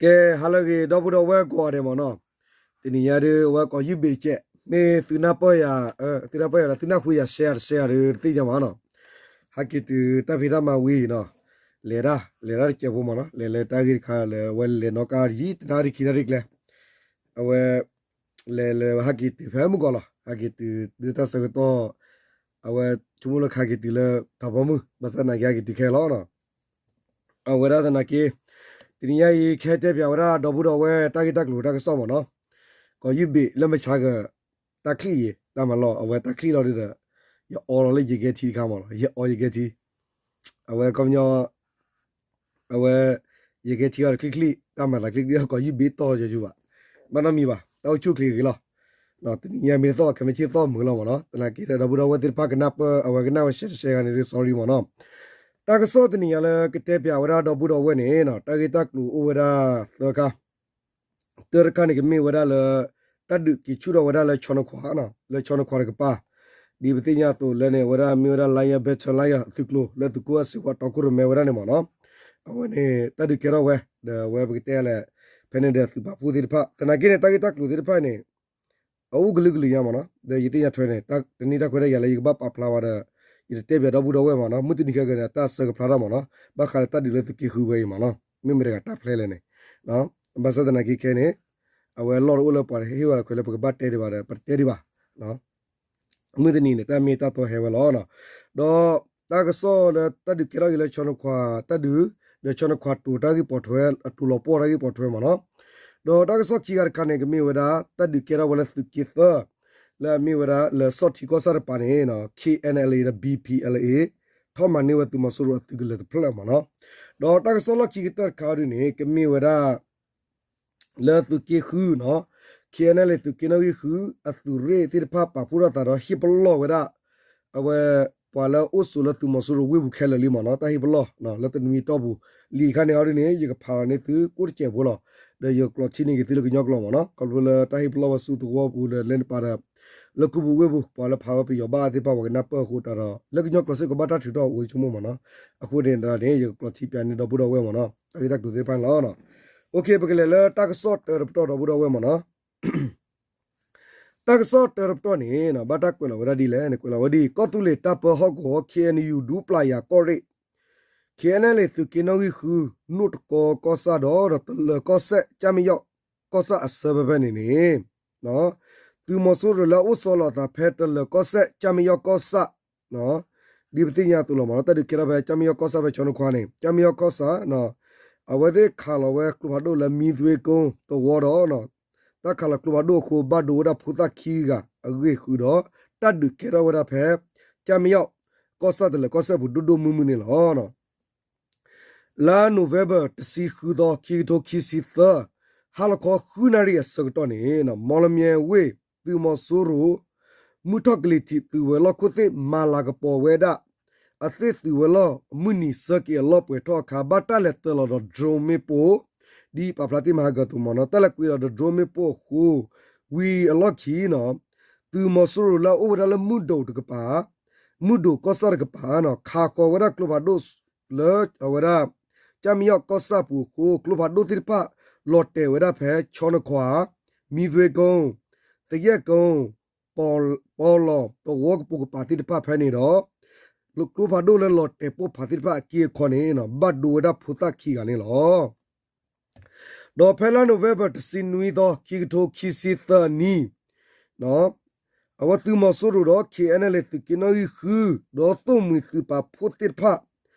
ကဲ ဟါလၢအဂ့ၤ ဒီပုၢ်ဒီဝဲၢ်ကိးဂၤဒဲးမ့ၢ်နီၤ, တနံၤညါဒုး အဝဲကိးယုၢ်ဘ့ၣ်တကဲး မ့ၢ်သုနၢ်ပၢၢ်ယၤ, သုနၢ်ပၢၢ်ယၤလၢသုနၢ်ဟူယၤ share တ share ဒုး တသ့ၣ်ညါမ့ၢ်နီၤ, ဟဲက့ၤတုၤတၢ်ဖံးတၢ်မၤဝံၤနီၤ, လဲၤဒၣ် လဲၤဒၣ်တစဲးဖိမ့ၢ်နီၤ, လဲၤလၢတၢ်ဂ့ၢ်တခါလၢအဝဲလဲၤနီၣ်ကါယံာ်တနၣ်ရံၣ်ခံနၣ်ရံၣ်ကျဲ, အဝဲ လဲၤလဲၤဟဲက့ၤတုၤဖဲမုၢ်ကီးလီၤ, ဟဲက့ၤတုၤဒုးတၢ်ဆၢကတီၢ်, အဝဲဆိကမိၣ်လၢကဟဲက့ၤတုၤလၢတၢ်ပိာ်မုၣ် ဘၣ်ဆၣ်သနာ်က့ ဟဲက့ၤတုၤခဲလီၤနီၤ အဝဲဒၣ်သနာ်က့ တနံၤညါအံၤ ကဟဲတဲပၠးဝဲဒၣ်ဒီပုၢ်ဒီဝဲၢ်တၢ်ဂ့ၢ်တၢ်ကျိၤတၢ်ကစီၣ်မ့ၢ်နီၤ, ကိးယုၢ်ဘ့ၣ်လၢမဆါဂၤ တၢ်ချံၣ်အံၤ တၢ်မၤလီၢ် အဝဲတၢ်ချံၣ်လီၤဒုးဒီး ယအီလီၤလၢယကဲထံတခါမ့ၢ်နီၤ, ယအီယကဲထံ, အဝဲကီၢ်ပညီ အဝဲ ယကဲထံအီၤတချံၣ်ချံၣ် တၢ်မၤသးချံၣ်ချံၣ် ကိးယုၢ်ဘ့ၣ်တီၢ်ယိယိဘၣ်, ဘၣ်နီတမံၤဘၣ် တၢ်အိၣ်ဆူၣ်အိၣ်ချ့ဂ့ၤလီၤ တနံၤညါမ့ၢ်တသီၣ် ခဲမုၢ်ဆ့ၣ်သီၣ်မုာ်လီၤမ့ၢ်နီၤ, သနာ်က့ဒီပုၢ်ဒီဝဲၢ်သ့ၣ်တဖၣ်ကနၢ်ပၢၢ် အဝဲကနၣ်ဝဲ share တ share ဂၤန့ၣ်ဒုး sorry မ့ၢ်နီၤ, တၢ်ကစီၣ်တနံၤညါလၢကတဲပၠးဝဲဒၣ်ဒီပုၢ်ဒီဝဲၢ်န့ၣ် တၢ်ဂ့ၢ်တၢ်ကျိၤအိၣ်ဝဲဒၣ်သၢခါ တၢတခါန့ၣ် ကမ့ၢ်ဝဲဒၣ်လၢ တၢ်ဒုးက့ၤဆူၣ်ထီၣ်ဝဲဒၣ်လၢ ဆီနခွါ, လၢဆီနခွါတကပၤ, ဒ်ပသ့ၣ်ညါအသိးလၢန့ၣ် အဝဲဒၣ်မ့ၢ်ဝဲဒၣ် Lion Battalion အသုးကျိၤ လၢသုးခိၣ်စ့ဝါတီခိၣ်ရိၣ်မဲဝဲဒၣ်န့ၣ်မ့ၢ်နီၤ, အဝဲန့ၣ် တၢ်ဒုးကဲထီၣ်ဝဲ ဒီးအဝဲပကတဲလဲၣ် ဖဲန့ၣ်ဒီးသုးပာ်ဖှိၣ်သ့ၣ်တဖၣ် သနာ်က့န့ၣ် တၢ်ဂ့ၢ်တၢ်ကျိၤသ့ၣ်တဖၣ်န့ၣ် အအိၣ်ကလုာ်ကလုာ်ညါမ့ၢ်နီၤ, ဒီးယသ့ၣ်ညါထွဲန့ၣ် တၢ်တန့ၢ်တၢ်ခွဲးတၢ်ယာ်လၢယကဘၣ်ပာ်ဖျါဝဲဒီး ယတတဲပၠးဒီပုၢ်ဒီဝဲၢ်မ့ၢ်နီၤ, မုၢ်တနံၤခဲကနံၣ် တၢ်ဆၢကဖျါထီၣ်မ့ၢ်နီၤ, ဘၣ်ဃးလၢတၢ်ဒုးလၢသုးက့ဃုဝဲအံၤမ့ၢ်နီၤ, မ့မ့ၢ်တဂၤတၢ်ဖျဲလဲၣ်န့ၣ်, ဘၣ်ဆၣ်သနာ်က့ခဲန့ၣ် အဝဲလီၢ်တအိၣ်လၢပှၤဟ့ၣ်ဝဲလီၤခွဲးလၢပကဘၣ်တဲဒံးဘၣ်ဒီး ပတတဲဒံးဘၣ် မုၢ်တနံၤန့ၣ် တၢ်မ့ၢ်တၢ်တီဟဲဝဲလီၤ. ဒီးတၢ်ကစီၣ်လၢတၢ်ဒုးကဲထီၣ်က့ၤလၢဆီနခွါတၢ်ဒုး, ဒီးဆီနခွါတိၤတၢ်ဂ့ၢ်ပိာ်ထွဲ အတိၤလီၤပှီၢ်တၢ်ဂ့ၢ်ပိာ်ထွဲမ့ၢ်နီၤ. ဒီးတၢ်ကစီၣ်ခံဂၤတခါန့ၣ် ကမ့ၢ်ဝဲဒၣ် တၢ်ဒုးကဲထီၣ်ဝဲလၢသုးက့သၢ လၢအမ့ၢ်ဝဲဒၣ်လၢဆီၣ်ထံကီၢ်ဆၣ်တပၤန့ၣ် KNLA ဒီး B P L A ထီၣ်မၤန့ၢ်ဝဲသုးမီၤစိရိၤအသုးကလၢၤတဖျၢၣ်မ့ၢ်နီၤ. ဒီးတၢ်ကစီၣ်လီၢ်ခံကတၢၢ်တခါဒုးန့ၣ် ကမ့ၢ်ဝဲဒၣ် လၢသုးက့ဃုနီၤ, K N L A သုးက့နီၣ်ဂံၢ်ဃု အသုးရ့ၣ်သ့ၣ်တဖၣ်ပာ်ဖှိၣ်ထီၣ်သးဒီးဟ့ၣ်ပလီၢ်ဝဲဒၣ် အဝဲ ပှၤလၢအိၣ်ဆိးလၢသုးမီၤစိရိၤဝ့ၢ်ပူၤခဲလၢာ်လံမ့ၢ်နီၤ, တၢ်ဟ့ၣ်ပလီၢ်လၢတနွံအတီၢ်ပူၤ လံာ်တခါန့ၣ်အီၤဒ်န့ၣ် ယကဖးလီၤန့ၢ်သုကိးတစဲးဖိလီၤ. ဒီးယကကျိးထံၣ်န့ၢ်က့ၤသုလၢကညီကျိာ်မ့ၢ်နီၤ, ခီဖျိလၢတၢ်ဟ့ၣ်ပလီၢ်ဝဲဆူသဝီပူၤဒီးလဲၤနပၤဒီး လၢကူပူၤဝ့ၢ်ပူၤ ပှၤလၢဖးဝဲပယီၤဘၣ်သ့ၣ်တဖၣ် ပှၤကနၢ်ပၢၢ်အဃိတၢ်ဒီး လၢကညီကျိာ်စ့ၢ်ကီးဘၣ်တၢ်ထုးထီၣ်အိၣ်ဆိကမိၣ်မ့ၢ်နီၤ, အဃိန့ၣ်ဒီးန့ၣ် ယကကျိးထံၣ်ပၠးန့ၢ်ဒီပုၢ်ဒီဝဲၢ်မ့ၢ်နီၤ, တၢ်ဂ့ၢ်တၢ်ကျိၤသ့ၣ်တဖၣ်န့ၣ်လီၤ. OK ပကလဲၤလၢတၢ်ကစီၣ်တၢတပတီၢ်ဒီပုၢ်ဒီဝဲၢ်မ့ၢ်နီၤ. တၢ်ကစီၣ်တၢတပတီၢ်န့ၣ် ဘၣ်တၢ်ကွဲးလီၤဝဲဒၣ်ဒ်လဲၣ်န့ၣ် ကွဲးလီၤဝဲဒ် ကီၢ်သူလ့ၤတၢ်ပၢဟီၣ်ကဝီၤ K N U ဒူပျၢ်ယၤကီၢ်ရ့ၣ် K N L A သုးက့နီၣ်ဂံၢ်ဃု နိၣ်တကီကီၢ်ဆၣ်ဒီး တလၢၤကီၢ်စဲၣ် ကၠၣ်မ့ၢ်ယီၣ်ကီၢ်ဆၣ်အဆၢဖဲဖဲန့ၣ်န့ၣ် သုးမီၤစိရိၤလၢအအိၣ်ဆီလီၤအသးဖဲတလၢၤကီၢ်စဲၣ် ကၠၣ်မ့ၢ်ယီၣ်ကီၢ်ဆၣ် ဒ်ပသ့ၣ်ညါအသိးလီၤမ့ၢ်နီၤ, တၢ်ဒုးကဲထီၣ်ဖဲ ကၠၣ်မ့ၢ်ယီၣ်ကီၢ်ဆၣ်ဖဲဆီနခွါန့ၣ် ကၠၣ်မ့ၢ်ယီၣ်ကီၢ်ဆၣ် အဝဲသ့ၣ်ခးလီၤဝဲကျိဖးဒိၣ်လၢမံသွ့ကိသဝီဒီး တၢ်ခးလီၤကျိဖးဒိၣ်အဃိ ဘၣ်ဒိဝဲဒၣ်ဖိသၣ်ခံဂၤအဂ့ၢ်ဃုာ်ဒီး တၢ်ဒုးကဲထီၣ်ဝဲဒၣ်ဖဲ ကၠၣ်မ့ၢ်ယီၣ် ကီၢ်ဆၣ်တလၢၤကီၢ်စဲၣ်ပူၤဒိၣ်ဒိၣ်မုၢ်မုၢ်န့ၣ်လီၤ. လါနိၣ်ဝ့ဘၢၣ် တဆံဃုသီ ခံကထိခံဆံသၢ ဟါလီၤခီဃုနၣ်ရံၣ်အဆၢကတီၢ်န့ၣ် မီလမၠဲဝ့ၢ် သုးမီၤစိရိၤ မုၢ်ထီၣ်ကလံၤထံးသုးဝဲၤလီၢ်ခိၣ်သ့ၣ် မၤလၤကပီၤဝဲဒၣ် အသ့ၣ်သုးဝဲၤလီၢ်အမုၢ်နံၤဆၢက့ၤအလီၢ်ပှဲၤထီၣ်အခါ ဘၣ်တၢ်လဲၤတၢၤလီၤဒီး drone မ့ၣ်ပိၢ် ဒ်ပာ်ဖျါတ့ၢ်မဟါကၢၤအသိးမ့ၢ်နီၤ, တၢ်လဲၤကွံာ်လီၤဒီး drone မ့ၣ်ပိၢ်အဃိ ဝံၤအလီၢ်ခံနီၤ သုးမီၤစိရိၤလၢအအိၣ်ဝဲဒၣ်လၢမုၢ်ဒိၣ်တကပၤ မုၢ်ဒိၣ်ကီၢ်ဆၣ်တကပၤနီၤ ခးဃီၤဝဲဒၣ်ကျိဖးဒိၣ်လၢအဝဲဒၣ် ကၠၣ်မ့ၢ်ယီၣ်ကီၢ်ဆၣ်ပူၤအဃိ ကျိဖးဒိၣ်သ့ၣ်တဖၣ် လီၤတဲာ်ဝဲဒၣ်ဖဲ ဆီနခွါ မံသွ့ကိ သယဲၢ်ကိ ပီလီၤ သဝီကပိာ်ကပၤသ့ၣ်တဖၣ်ဖဲန့ၣ်ဒီး ကျိဖးဒိၣ်လၢလီၤတဲာ်ပိၢ်ဖးသ့ၣ်တဖၣ်အက့အခီန့ၣ် ဘၣ်ဒိဝဲဒၣ်ဖိသၣ်ခံဂၤန့ၣ်လီၤ. ဒီးဖဲလါနိၣ်ဝ့ဘၢၣ် တဆံနွံသီ ခံကထိခံဆံသၢနံၣ် အဝဲသုးမီၤစိရိၤဒီး K N L A သုးက့နီၣ်ဂံၢ်ဃု ဒီးသိၣ်မှံၤသုးပာ်ဖှိၣ်သ့ၣ်တဖၣ်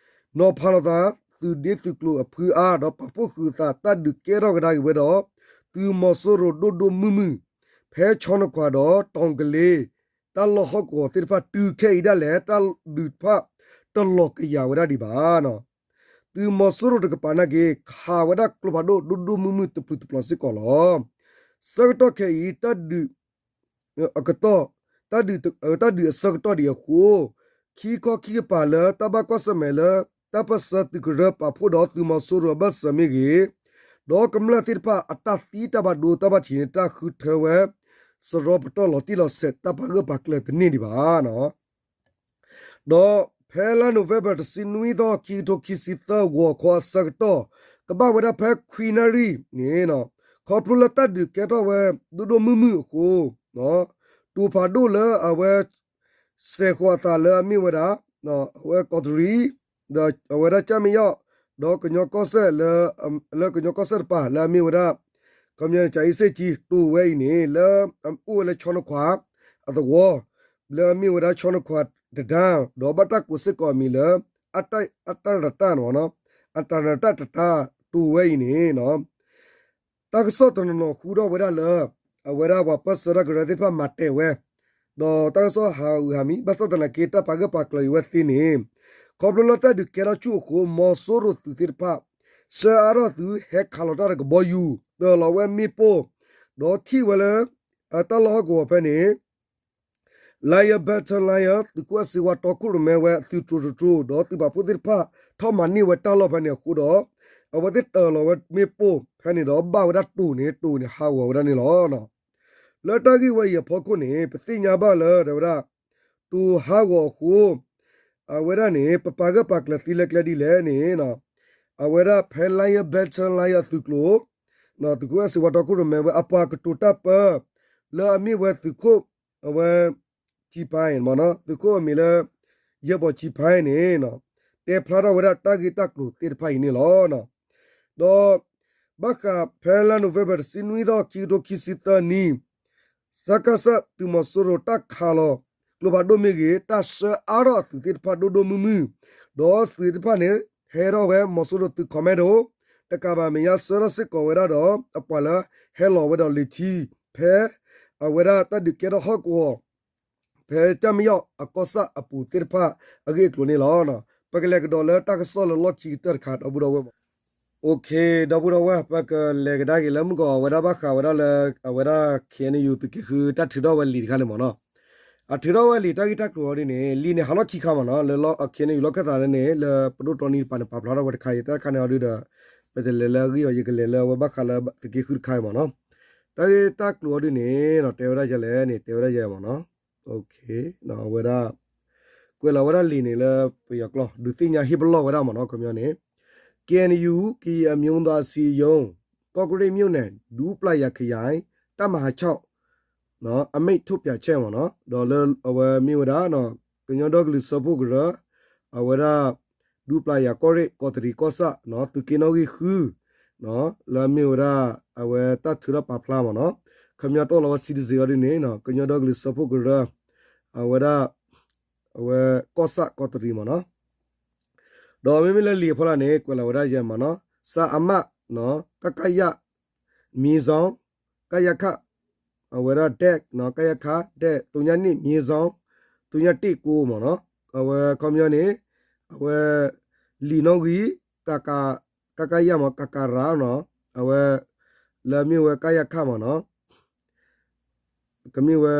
နီၤဖးလီၤသး သုးဒ့သုးကျိၤအဖုအါ ဒီးပာ်ဖှိၣ်ဃုာ်အသးတၢ်ဒုးကဲထီၣ်ကဒါက့ၤဝဲဒီး သုးမီၤစိရိၤဒိၣ်ဒိၣ်မုၢ်မုၢ် ဖဲဆီနခွါဒီး တီၤကလ့ၤ တၢ်လီၢ်ဟီၣ်ကဝီၤသ့ၣ်တဖၣ် တုၤခဲအံၤဒၣ်လဲာ် တၢ်ဒုးတဖၣ်တလီၤကယၤဝဲဒၣ်ဒံးဘၣ်. သုးမီၤစိရိၤတကပၤနာ်က့ ခးဝဲဒၣ်ကျိဖးဒိၣ်ဒိၣ်ဒိၣ်မုၢ်မုၢ်တပျုာ်တပျီၤစ့ၢ်ကီးလီၤ. ဆၢကတီၢ်ခဲအံၤ တၢ်ဒုး အကတီၢ် တၢ်ဒုးအဆၢကတီၢ်ဒံးအဃိ ခံခီခံကပၤလၢတၢ်ဘၣ်ကွၢ်ဆၢၣ်မဲာ်လၢ တၢ်ပၢၢ်ဆၢသုးကရၢပာ်ဖှိၣ်ဒီးသုးမီၤစိရိၤအဘၢၣ်စၢၤမ့ၢ်ဂ့ၤ, ဒီးကမျၢၢ်သ့ၣ်တဖၣ်အတၢ်သံတၢ်ဘၣ်ဒိတၢ်ဘၣ်ထံးန့ၣ် တၢ်ဃုထၢဝဲ စရီပတီၢ်လီၤတံၢ်လီၤဆဲးတၢ်ပာ်ဂၢၢ်ပာ်ကျၢၤတန့ၢ်ဒံးဘၣ်. ဒီးဖဲလါနိၣ်ဝ့ဘၢၣ် တဆံနွံသီ ခံကထိခံဆံသၢ ဂီၤခီအဆၢကတီၢ် ကဘၣ်ဝဲဒၣ်ဖဲခွံနၣ်ရံၣ်န့ၣ် ခီဖျိလၢတၢ်ဒုးကဲထီၣ်ဝဲဒိၣ်ဒိၣ်မုၢ်မုၢ်အဃိ တိၤဖးဒိၣ်လၢအဝဲ စဲးဃီၤအသးလၢအမ့ၢ်ဝဲဒၣ် အဝဲကီးတရံး ဒီးအဝဲဒၣ်ကၠၣ်မ့ၢ်ယီၣ် ဒီးကညီကီၢ်စဲၣ်လၢ လၢကညီကီၢ်စဲၣ်တပၤလၢအမ့ၢ်ဝဲဒၣ် ခီပညီန့ၣ် ကၠၤအ့စ့ၣ်ကၠံ တိၤဝဲအံၤန့ၣ် လၢအအိၣ်ဝဲလၢဆီနခွးအသဝီ လၢအမ့ၢ်ဝဲဒၣ်ဆီနခွးတဒါ ဒီးဘၣ်တၢ်ကိးစ့ၢ်ကီးအမံၤလၢ အတၢ်ရတၢ် အတၢ်ရတၢ်တဒါ တိၤဝဲအံၤန့ၣ် တၢ်ကစီၣ်တနီၤနီၤဃုထီၣ်ဝဲဒၣ်လၢ အဝဲဒၣ်ပှၤပၢၢ်ဆၢတၢ်ကရၢသ့ၣ်တဖၣ်မၤတဲာ်ဝဲ ဒီးတၢ်ကစီၣ်ဟးဂူာ်ဟးမံ ဘၣ်ဆၣ်သနာ်က့ တၢ်ပာ်ဂၢၢ်ပာ်ကျၢၤအံၤဝဲသ့န့ၣ် ခီဖျိလၢတၢ်ဒုးကဲထီၣ်ဆူၣ်အဃိ မီၤစိရိၤသုးသ့ၣ်တဖၣ် ဆှၢအါထီၣ်သုးဟဲခးလီၤတၢ်တကဘီယူၤ တၢၢ်လီၤဝဲမ့ၣ်ပိၢ် ဒီးထံၣ်ဝဲလၢ အတၢ်လီၢ်ဟီၣ်ကဝီၤဖဲန့ၣ် Lion Battalion သုးခိၣ်အဲၣ်စ့ဝါတီခိၣ်ရိၣ်မဲဝဲအသုးတြိၤတြိၤ ဒီးသုးပာ်ဖှိၣ်သ့ၣ်တဖၣ် ထီၣ်မၤန့ၢ်ဝဲတၢ်လီၢ်ဖဲန့ၣ်အဃိဒီး အဝဲသ့ၣ်တၢၢ်လီၤဝဲမ့ၣ်ပိၢ်ဖဲန့ၣ်ဒီး ဘၣ်ဝဲဒၣ်တိၤန့ၣ် တိၤန့ၣ်ဟးဂီၤဝဲဒၣ်န့ၣ်လီၤ. လၢတၢ်ဂ့ၢ်ဝဲအံၤအဖီခိၣ်န့ၣ် ပသ့ၣ်ညါဘၣ်လၢ တဲဝဲဒၣ် တိၤဟးဂီၤအဃိ အဝဲဒၣ်န့ၣ် ပပာ်ဂၢၢ်ပာ်ကျၢၤသ့လၢကျဲဒ်လဲၣ်န့ၣ် အဝဲဒၣ်ဖဲ Lion Battalion အသုးကျိၤ သုးခိၣ်အဲၣ်စ့ဝါတီခိၣ်ရိၣ်မဲဝဲအပှၤကတိၤတၢ်ပၢ လၢအမ့ၢ်ဝဲသုးခိၣ် အဝဲ ကၠံဖါအံၤ သုးခိၣ်အမံၤလၢ ယဲၢ်ဘီကၠံဖါအံၤန့ၣ် တဲဖျါထီၣ်ဝဲဒၣ်တၢ်ဂ့ၢ်တၢ်ကျိၤသ့ၣ်တဖၣ်အံၤန့ၣ်လီၤ. ဒီး ဘၣ်ဃးဖဲလါနိၣ်ဝ့ဘၢၣ်တဆံနွံသီ ခံကထိခံဆံသၢနံၣ် စကစ သုးမီၤစိရိၤတၢ်ခးလီၤ ကျိဖးဒိၣ်မ့ၢ်ဂ့ၤ တၢ်ဆှၢအါထီၣ်အသုးသ့ၣ်တဖၣ်ဒိၣ်ဒိၣ်မုၢ်မုၢ် ဒီးသုးသ့ၣ်တဖၣ်န့ၣ် ဟဲထီၣ်ဝဲမီၤစိရိၤသုး commando တကးဘၣ်မဲာ်ညါ ဆှၢထီၣ်စ့ၢ်ကီးဝဲဒၣ်ဒီး အပှၤလၢဟဲလီၤဝဲဒီးလံာ်ထံ ဖဲ အဝဲဒၣ်တၢ်ဒုးကဲထီၣ်ဟီၣ်ကဝီၤ ဖဲကၠၣ်မ့ၢ်ယီၣ်အကီၢ်ဆၣ်အပူၤသ့ၣ်တဖၣ်အဂ့ၢ်အကျိၤန့ၣ်လီၤ. ပကလဲၤကဒီးလၢတၢ်ကစီၣ်လၢလီၢ်ခံကတၢၢ်တခါ ဒီပုၢ်ဒီဝဲၢ်မး OK ဒီပုၢ်ဒီဝဲၢ် ပကလဲၤကဒါက့ၤလၢမုၢ်ကီး အဝဲဒၣ်ဘၣ်ဃးဝဲဒၣ်လၢ အဝဲဒၣ် KNU သုးက့ဃု တၢ်ထုးထီၣ်ဝဲလံာ်တခါန့ၣ်မ့ၢ်နီၤ. အထုးထီၣ်ဝဲလံာ်တၢ်ဂ့ၢ်တၢ်ကျိၤအီၤဒ်န့ၣ် လံာ်န့ၣ်ဟးလီၢ်ခံခါမ့ၢ်နီၤ လၢလီၢ် KNU လီၢ်ခၢၣ်သးန့ၣ် လၢပဒိၣ်တီနံၤတပၤန့ၣ် ပာ်ဖျါထီၣ်ဝဲတခါအံၤ တၢ်တခါန့ၣ်အီၤဒုဒီး ပတလဲၤလၢအဂ့ၢ်အီၤ ယကလဲၤလၢအဝဲဘၣ်ဃးလၢသုးက့ဃုတခါအံၤမ့ၢ်နီၤ. တၢ်ဂ့ၢ်တၢ်ကျိၤအီၤဒုန့ၣ် တဲဝဲဒၣ်ယဲလဲၣ်န့ၣ် တဲဝဲဒၣ်ယဲမ့ၢ်နီၤ. အဝဲဒၣ် ကွဲးလီၤဝဲဒၣ်လံာ်န့ၣ်လၢပယီၤကျိာ် ဒုးသ့ၣ်ညါဟ့ၣ်ပလီၢ်ဝဲဒၣ်မ့ၢ်နီၤ ခီပညီန့ၣ် ကညီအမျိုးသားအစည်းအရုံး ကော့ကရိတ်မြို့နယ် ဒူပလာယာခရိုင် တပ်မဟာခြောက် အမိန့်ထုတ်ပြန်ချက်မ့ၢ်နီၤ ဒီးလၢအဝဲမ့ၢ်ဝဲဒၣ် ကညီဒီကလုာ်စၢဖှိၣ်ကရၢ အဝဲဒၣ် ဒူပလာယာကီၢ်ရ့ၣ် ကီးတရံးကီၢ်ဆၣ် သုးက့နီၣ်ဂံၢ်ဃု လၢအမ့ၢ်ဝဲဒၣ် အဝဲတၢ်ထုးထီၣ်ပာ်ဖျါမ့ၢ်နီၤ ခီပညီတီၢ်လီၤဝဲ citizen အီၤဒ်န့ၣ် ကညီဒီကလုာ်စၢဖှိၣ်ကရၢ အဝဲဒၣ် အဝဲကီၢ်ဆၣ်ကီးတရံးမ့ၢ်နီၤ ဒီးမ့မ့ၢ်လၢလံာ်အဖီလာ်န့ၣ် ကွဲးလီၤဝဲဒၣ်ယဲမ့ၢ်နီၤ စအမ ကကယ မြေစောင်း ကယခ အဝဲဒၣ် ဒဲး ကယခ ဒဲး သုညနံၣ် မြေစောင်း သုညတ့ၢ်ကိမ့ၢ်နီၤ အဝဲခီပညီန့ၣ် အဝဲ လံာ်နီၣ်ဂံၢ် ကက ကကယ မ့ၢ် ကကရ နီၤ အဝဲ လၢအမ့ၢ်ဝဲ ကယခ မ့ၢ်နီၤ ကမ့ၢ်ဝဲ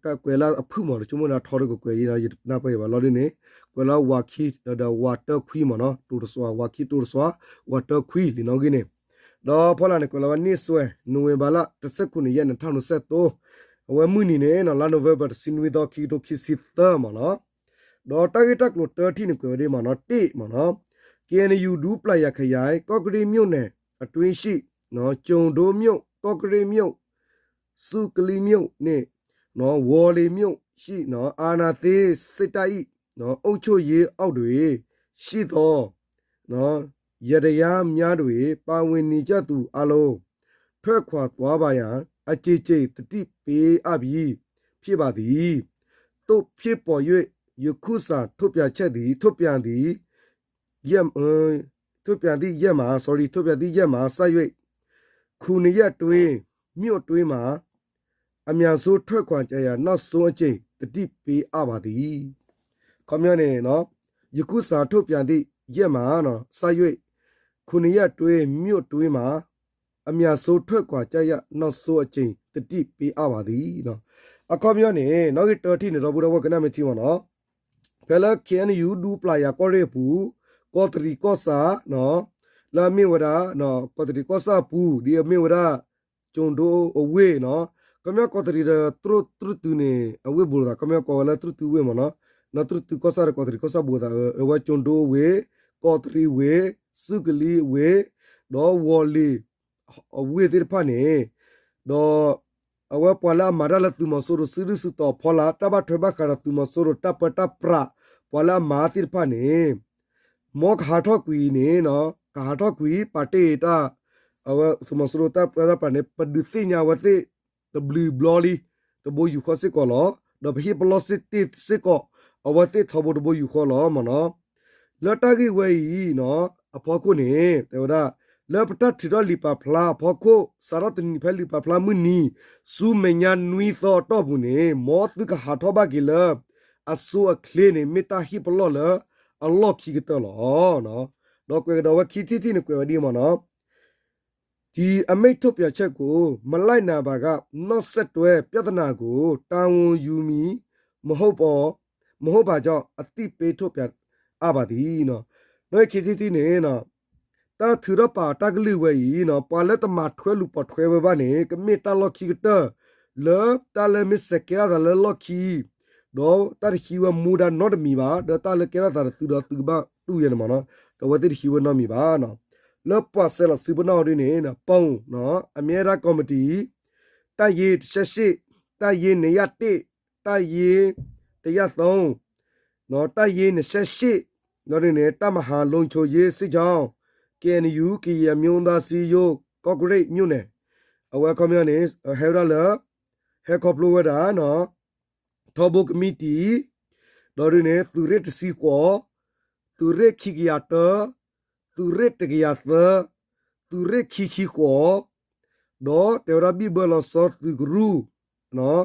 ကကွဲးလၢအဖုၣ်မ့ၢ် တဆိကမိၣ်န့ၣ် အထီတကကွဲးအံၤ ယတနၢ်ပၢၢ်ဘၣ်လီၤဒ်န့ၣ် ကွဲးလၢဝၤခံ ဒီးဝၤတၢခွံမ့ၢ်နီၤ တိၤတစွး ဝၤခံတိၤတစွး ဝၤတၢခွံလံာ်နီၣ်ဂံၢ်န့ၣ် ဒီးဖီလာ်န့ၣ် ကွဲးလၢဝဲန့ၢ်စွဲ နိၣ်ဝ့ဘၢၣ်လါ တဆံခွံနံၣ် ယဲၢ် နှစ်ထောင့်နှစ်ဆယ့်သုံး အဝဲမုၢ်နံၤန့ၣ် လါနိၣ်ဝ့ဘၢၣ် တဆံနွံသီ ခံကထိခံဆံသၢမ့ၢ်နီၤ ဒီးတၢ်ဂ့ၢ်တၢ်ကျိၤတၢထံၣ်န့ၣ် ကွဲးဝဲဒ်မ့ၢ်နီၤ တ့ၢ်မ့ၢ်နီၤ KNU ဒူပလာယာခရိုင် ကော့ကရိတ်မြို့နယ်အတွင်းရှိ ကျိုဒိုမြို့ ကော့ကရိတ်မြို့ ဆူကလံမြို့နှင့် ဝေါ်လီမြို့ရှိ အာဏာသိမ်းစစ်တပ်၏ အုပ်ချုပ်ရေးအောက်တွင်ရှိသော ယတရားများတွင် ပါဝင်နေကြသူအားလုံး ထွက်ခွာသွားပါရန် အကြိမ်ကြိမ်သတိပေးအပ်ပြီး ဖြစ်ပါသည်။ သို့ဖြစ်ပေါ်၍ ယခုစာထုတ်ပြန်ချက်သည် ထုတ်ပြန်သည် ရက် ထုတ်ပြန်သည့်ရက်မှ sorry ထုတ်ပြန်သည့်ရက်မှစ၍ ခုနှစ်ရက်အတွင်း မြို့အတွင်းမှ အမြန်ဆုံးထွက်ခွာကြရန် နောက်ဆုံးအကြိမ် သတိပေးအပ်ပါသည်။ ခီပညီန့ၣ် ယခုစာထုတ်ပြန်သည့်ရက်မှ စ၍ ခုနှစ်ရက်အတွင်း မြို့အတွင်းမှ အမြန်ဆုံးထွက်ခွာကြရန် နောက်ဆုံးအကြိမ် သတိပေးအပ်ပါသည် အခီပညီန့ၣ် နီၣ်ဂံၢ်တၢထံၣ်န့ၣ် ဒီပုၢ်ဒီဝဲၢ်ကနၣ်မ့ၢ်ထံမ့ၢ်နီၤ ဖဲလၢ KNU ဒူပျၤယၤကီၢ်ရ့ၣ်အပူၤ ကီးတရံးကီၢ်ဆၣ် လၢအမ့ၢ်ဝဲဒၣ် ကီးတရံးကီၢ်ဆၣ်အပူၤ ဒ်အမ့ၢ်ဝဲဒၣ် ကၠိၤဒိအဝ့ၢ်နီၤ ခီပညီကီးတရံးဒီးတရူးတုန့ၣ် အဝ့ၢ်ဘူးလိာ်သး ခီပညီကိးဝဲလၢတရူးတုဝ့ၢ်မ့ၢ်နီၤ နီၢ်တရူးတုကီၢ်ဆၣ်ဒီးကီးတရံးကီၢ်ဆၣ်ဘူးသး အဝဲကၠိၤဒိအဝ့ၢ် ကီးတရံးဝ့ၢ် စူၢ်ကလံၤအဝ့ၢ် ဒီးဝီၤလ့ၤ အဝ့ၢ်သ့ၣ်တဖၣ်န့ၣ် ဒီးအဝဲပှၤလၢအမၤတၢ်လၢသုးမီၤစိရိၤစုဒုၣ်စုတီၤအဖီလာ် တၢ်ဘၣ်ထွဲဘၣ်ဃးဒီးသုးမီၤစိရိၤတၢ်ပၢတၢ်ပြး ပှၤလၢအမၤသ့ၣ်တဖၣ်န့ၣ် မ်ကဟးထီၣ်ကွံာ်န့ၣ် ကဟးထီၣ်ကွံာ် ပာ်တ့ၢ်တၢ် အဝဲသုးမီၤစိရိၤတၢ်ပၢတၢ်ပြးန့ၣ် ပဒုးသ့ၣ်ညါအဝဲသ့ၣ် တဘျုးဘျီလံ တဘိယူၢ်ဃီစ့ၢ်ကီးလီၤ. ဒီးပဟ့ၣ်ပလီၢ်စ့ၢ်တ့ၢ်စ့ၢ်ကီး အဝဲသ့ၣ်ထီဘိတဘိယူၢ်ဃီလီၤမ့ၢ်နီၤ. လၢတၢ်ဂ့ၢ်ဝဲအံၤ အဖီခိၣ်န့ၣ် တဲဝဲဒၣ် လၢပတၢ်ထုးထီၣ်လံာ်ပာ်ဖျါအဖီခိၣ် စးထီၣ်တနံၤဖဲလံာ်ပာ်ဖျါမုၢ်နံၤ ဆူမဲာ်ညါနွံသီအတီၢ်ပူၤန့ၣ် မ်သုကဟးထီၣ်ဘၣ်က့ၤလၢ အစိအချ့န့ၣ် မ့ၢ်တၢ်ဟ့ၣ်ပလီၢ်လၢအလီၢ်ခံကတၢၢ်လီၤ. ဒီးကွဲးကဒီးဝဲခံထံၣ်ထံၣ်န့ၣ် ကွဲးဝဲဒ်အံၤမ့ၢ်နီၤ. ဒီးအမိန့်ထုတ်ပြန်ချက်ကို မလိုက်နာပါက နောက်ဆက်တွဲပြဿနာကို တာဝန်ယူမည် မဟုတ်ပါ မဟုတ်ပါကြောင်း အသိပေးထုတ်ပြန်အပ်ပါသည် နီၣ်ခံထံၣ်ထံၣ်န့ၣ် တၢ်ထုးထီၣ်ပာ်တၢ်ကလုၢ်ဝဲအံၤ ပှၤလၢတမၤထွဲလူၤပိာ်ထွဲဝဲဘၣ်န့ၣ် ကမ့ၢ်တၢ်လီၢ်ခံကတၢၢ် လၢတၢ်လၢမ့ၢ်စဲးကဲထီၣ်သးလၢလီၢ်ခံ ဒီးတၢ်တဟံးဝဲမူဒါနီတမံၤဘၣ် ဒီးတၢ်လၢကဲထီၣ်သးဒီးသုဒီးသုကဘၣ်တူၢ်ယဲန့ၣ်မ့ၢ်နီၤ ဒီးအဝဲသ့ၣ်တဟံးဝဲနီတမံၤဘၣ်နီၤ လၢပှၤဆဲးလီၤစုပနီၣ်ဒ်န့ၣ် ပူၤ အမြဲတမ်းကော်မတီ တပ်ရင်း တစ်ဆယ့်ရှစ် တပ်ရင်း နှစ်ဆယ့်တစ် တပ်ရင်း တစ်ဆယ့်သုံး တပ်ရင်း နှစ်ဆယ့်ရှစ် ဒီးဒ်န့ၣ် တပ်မဟာလုံခြုံရေးစစ်ကြောင်း KNU ကရင်အမျိုးသားအစည်းအရုံး ကော့ကရိတ်မြို့နယ် အဝဲခီပညီန့ၣ် ဟဲဝဲဒၣ်လၢ ဟဲခီဖျိဝဲဒၣ် ထီဘိကမံးတံာ် ဒီးဒ်န့ၣ် သုးရ့ၣ်တဆံဃိး သုးရ့ၣ်ခံကယၤတၢ သုးရ့ၣ်တကယၤသၢ သုးရ့ၣ်ခံဆံဃိး ဒီးတဲဝဲဒၣ်ဘံၣ်ဘၢလီၤဆီသုးကရူၢ်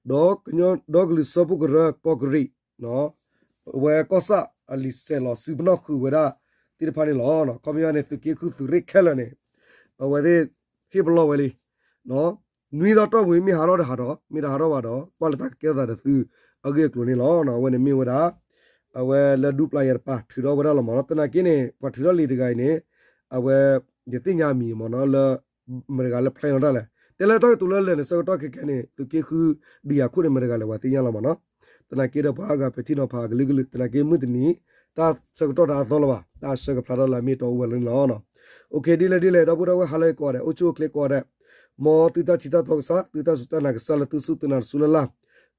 ဒီးကညီဒီကလုာ်စၢဖှိၣ်ကရၢကီၢ်ကရံး အဝဲကီၢ်ဆၣ်အလံာ်ဆဲးလီၤစုပနီၣ်ဃုာ်ဝဲဒၣ်သ့ၣ်တဖၣ်န့ၣ်လီၤ. ခီပညီန့ၣ် သုးက့ဃုသုးရ့ၣ်ခဲလၢာ်န့ၣ် အဝဲသ့ၣ်ဟ့ၣ်ပလီၢ်ဝဲလံ နွံသီတီၢ်ပူၤ မ့ၢ်ဟးထီၣ်ဒီးဟးထီၣ် မ့ၢ်တဟးထီၣ်ဘၣ်ဒီး ကွၢ်လၢတၢ်ကကဲထီၣ်သးဒီးသုအဂ့ၢ်အကျိၤန့ၣ်လီၤ. အဝဲန့ၣ်မ့ၢ်ဝဲဒၣ် အဝဲလၢဒူပျၢ်ယဲၢ်တပၤ ထုးထီၣ်ဝဲဒၣ်လီၤမ့ၢ်နီၤ. သနာ်က့န့ၣ် ပှၤထုးထီၣ်လံာ်တဂၤအံၤန့ၣ် အဝဲ ယသ့ၣ်ညါအမံၤမ့ၢ်နီၤ လၢ မတၤတဂၤလၢ plan လီၤတၢ်လဲၣ် တဲလၢတၢ်ကတိၤလၢလဲၣ်န့ၣ် ဆၢကတီၢ်ခဲကဲန့ၣ် သုးက့ဃုဒုးယၤခိၣ်န့ၣ် မတၤတဂၤလဲၣ် ပှၤသ့ၣ်ညါလီၤမ့ၢ်နီၤ. သနာ်က့ဒီးပှၤအါဂၤပဲာ်ထံနီၤဖးအကလုာ်ကလုာ် သနာ်က့မုၢ်တနံၤ တၢ်ဆၢကတီၢ်တအါသီလၢၤဘၣ် တၢ်ဆၢကဖျါထီၣ်လၢအမ့ၢ်တီအိၣ်ဝဲလၢန့ၣ်လီၤ. အိၣ်ခ့ ဒ်လဲၣ်ဒ်လဲၣ် ဒီပုၢ်ဒီဝဲၢ်ဟါလၢအဂ့ၤကိးဂၤဒဲး အိၣ်ဆူၣ်အိၣ်ချ့ကိးဂၤဒဲး မ်သုတၢ်ထံၣ်တၢ်တီကစၢ် သုတၢ်စူၢ်တၢ်နာ်ကစၢ်လၢသုစူၢ်သုနာ်တစူၢ်လၢ်လၢ်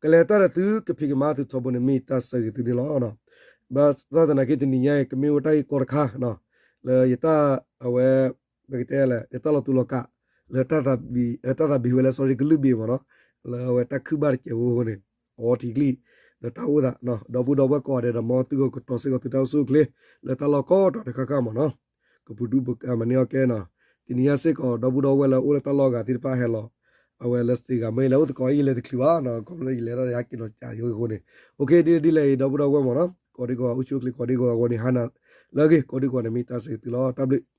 ကလဲၤတၢ်ဒီးသုကဖံးကမၤသုထီဘိန့ၣ် မ့ၢ်တၢ်ဆၢဂ့ၤသုန့ၣ်လီၤ. ဘၣ်ဆၣ်သနာ်က့တနံၤညါအံၤ ကမ့ၢ်ဝဲတၢ်ဂ့ၢ်ကီတခါ လၢယတၢ်အဝဲ ပကတဲလဲၣ် ယတၢ်လီၤတူာ်လီၤကာ် လၢ တၢ်သးဘံၣ်ဝဲလၢ sorry ကလုၢ်ဘ့ၣ်မ့ၢ်နီၤ လၢအဝဲတၢ်ခုၣ်ဘၣ်တစဲးဖိအဃိန့ၣ် အဝဲထံၣ်ကလံၣ် ဒီးတၢ်အိၣ်သး ဒီပုၢ်ဒီဝဲၢ်ကိးဂၤဒဲးဒီး မ်သုကကတီၤစ့ၢ်ကီးသုတၢ်အိၣ်ဆူၣ်အိၣ်ချ့ လၢတၢ်လီၢ်ကိးတီၤတခါခါမ့ၢ်နီၤ ကပူၤဒူပကမၤန့ၢ်အီၣ်ကဲနီၤ တနံၤညါစ့ၢ်ကီး ဒီပုၢ်ဒီဝဲၢ်လၢအိၣ်လၢတၢ်လီၢ်အဂၤသ့ၣ်တဖၣ်ဟဲလီၤ အဝဲလၢစ့ဂၤမ့ၢ်လဲၤအိၣ်သကိးအံၤလဲၤတချုးဘၣ်နီၤ ခီဖျိယလဲၤတၢ်ဒီးဟဲက့ၤနီၤကၠးယိအဃိန့ၣ် အိၣ်ခ့ ဒ်လဲၣ်ဒ်လဲၣ်အံၤ ဒီပုၢ်ဒီဝဲၢ်မ့ၢ်နီၤ ကိးဒံကိးဂၤအိၣ်ဆူၣ်အိၣ်ချ့ကိးဒံကိးဂၤအဂီၢ်န့ၣ် ဟါနၤလၢအဂ့ၤ ကိးဒံကိးဂၤန့ၣ် မ့ၢ်တၢ်ဆၢဂ့ၤသုလီၤ တၢ်ဘျုး